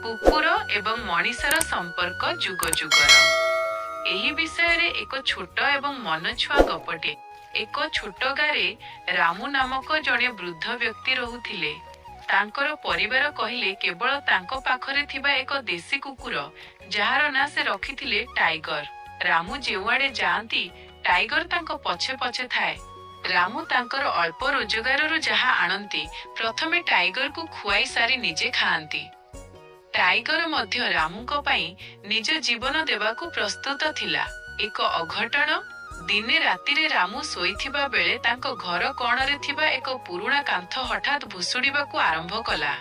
କୁକୁର ଏବଂ ମଣିଷର ସମ୍ପର୍କ ଯୁଗ ଯୁଗର। ଏହି ବିଷୟରେ ଏକ ଛୋଟ ଏବଂ ମନଛୁଆଁ ଗପଟେ। ଏକ ଛୋଟ ଗାଁରେ ରାମୁ ନାମକ ଜଣେ ବୃଦ୍ଧ ବ୍ୟକ୍ତି ରହୁଥିଲେ। ତାଙ୍କର ପରିବାର କହିଲେ କେବଳ ତାଙ୍କ ପାଖରେ ଥିବା ଏକ ଦେଶୀ କୁକୁର, ଯାହାର ନାଁ ସେ ରଖିଥିଲେ ଟାଇଗର। ରାମୁ ଯେଉଁଆଡ଼େ ଯାଆନ୍ତି, ଟାଇଗର ତାଙ୍କ ପଛେ ପଛେ ଥାଏ। ରାମୁ ତାଙ୍କର ଅଳ୍ପ ରୋଜଗାରରୁ ଯାହା ଆଣନ୍ତି, ପ୍ରଥମେ ଟାଇଗରକୁ ଖୁଆଇ ସାରି ନିଜେ ଖାଆନ୍ତି। ଟାଇଗର ମଧ୍ୟ ରାମୁଙ୍କ ପାଇଁ ନିଜ ଜୀବନ ଦେବାକୁ ପ୍ରସ୍ତୁତ ଥିଲା। ଏକ ଅଘଟଣ। ଦିନେ ରାତିରେ ରାମୁ ଶୋଇଥିବା ବେଳେ ତାଙ୍କ ଘର କଣରେ ଥିବା ଏକ ପୁରୁଣା କାନ୍ଥ ହଠାତ୍ ଭୁଶୁଡ଼ିବାକୁ ଆରମ୍ଭ କଲା।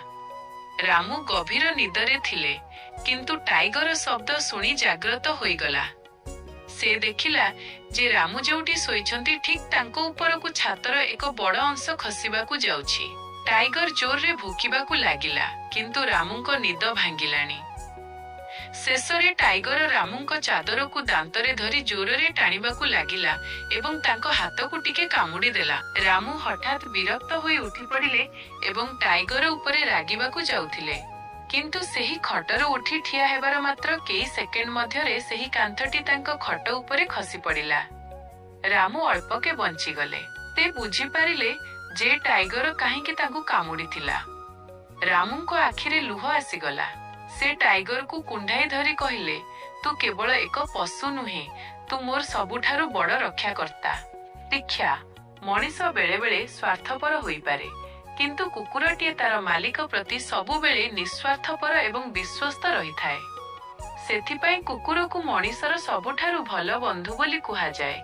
ରାମୁ ଗଭୀର ନିଦରେ ଥିଲେ, କିନ୍ତୁ ଟାଇଗର ଶବ୍ଦ ଶୁଣି ଜାଗ୍ରତ ହୋଇଗଲା। ସେ ଦେଖିଲା ଯେ ରାମୁ ଯେଉଁଠି ଶୋଇଛନ୍ତି, ଠିକ୍ ତାଙ୍କ ଉପରକୁ ଛାତର ଏକ ବଡ଼ ଅଂଶ ଖସିବାକୁ ଯାଉଛି। ଟାଇଗର ଜୋରରେ ଭୁକିବାକୁ ଲାଗିଲା, କିନ୍ତୁ ରାମୁଙ୍କ ନିଦ ଭାଙ୍ଗିଲାଣି। ଶେଷରେ ଟାଇଗର ରାମୁଙ୍କ ଚାଦରକୁ ଦାନ୍ତରେ ଧରି ଜୋରରେ ଟାଣିବାକୁ ଲାଗିଲା ଏବଂ ତାଙ୍କ ହାତକୁ ଟିକେ କାମୁଡ଼ି ଦେଲା। ରାମୁ ହଠାତ୍ ବିରକ୍ତ ହୋଇ ଉଠି ପଡ଼ିଲେ ଏବଂ ଟାଇଗର ଉପରେ ରାଗିବାକୁ ଯାଉଥିଲେ, କିନ୍ତୁ ସେହି ଖଟରୁ ଉଠି ଠିଆ ହେବାର ମାତ୍ର କେଇ ସେକେଣ୍ଡ ମଧ୍ୟରେ ସେହି କାନ୍ଥଟି ତାଙ୍କ ଖଟ ଉପରେ ଖସି ପଡ଼ିଲା। ରାମୁ ଅଳ୍ପକେ ବଞ୍ଚିଗଲେ। ସେ ବୁଝିପାରିଲେ ଯେ ଟାଇଗର କାହିଁକି ତାଙ୍କୁ କାମୁଡ଼ିଥିଲା। ରାମୁଙ୍କ ଆଖିରେ ଲୁହ ଆସିଗଲା। ସେ ଟାଇଗରକୁ କୁଣ୍ଢାଇ ଧରି କହିଲେ, ତୁ କେବଳ ଏକ ପଶୁ ନୁହେଁ, ତୁ ମୋର ସବୁଠାରୁ ବଡ଼ ରକ୍ଷାକର୍ତ୍ତା। ଶିକ୍ଷା: ମଣିଷ ବେଳେବେଳେ ସ୍ୱାର୍ଥପର ହୋଇପାରେ, କିନ୍ତୁ କୁକୁରଟିଏ ତାର ମାଲିକ ପ୍ରତି ସବୁବେଳେ ନିସ୍ୱାର୍ଥପର ଏବଂ ବିଶ୍ୱସ୍ତ ରହିଥାଏ। ସେଥିପାଇଁ କୁକୁରକୁ ମଣିଷର ସବୁଠାରୁ ଭଲ ବନ୍ଧୁ ବୋଲି କୁହାଯାଏ।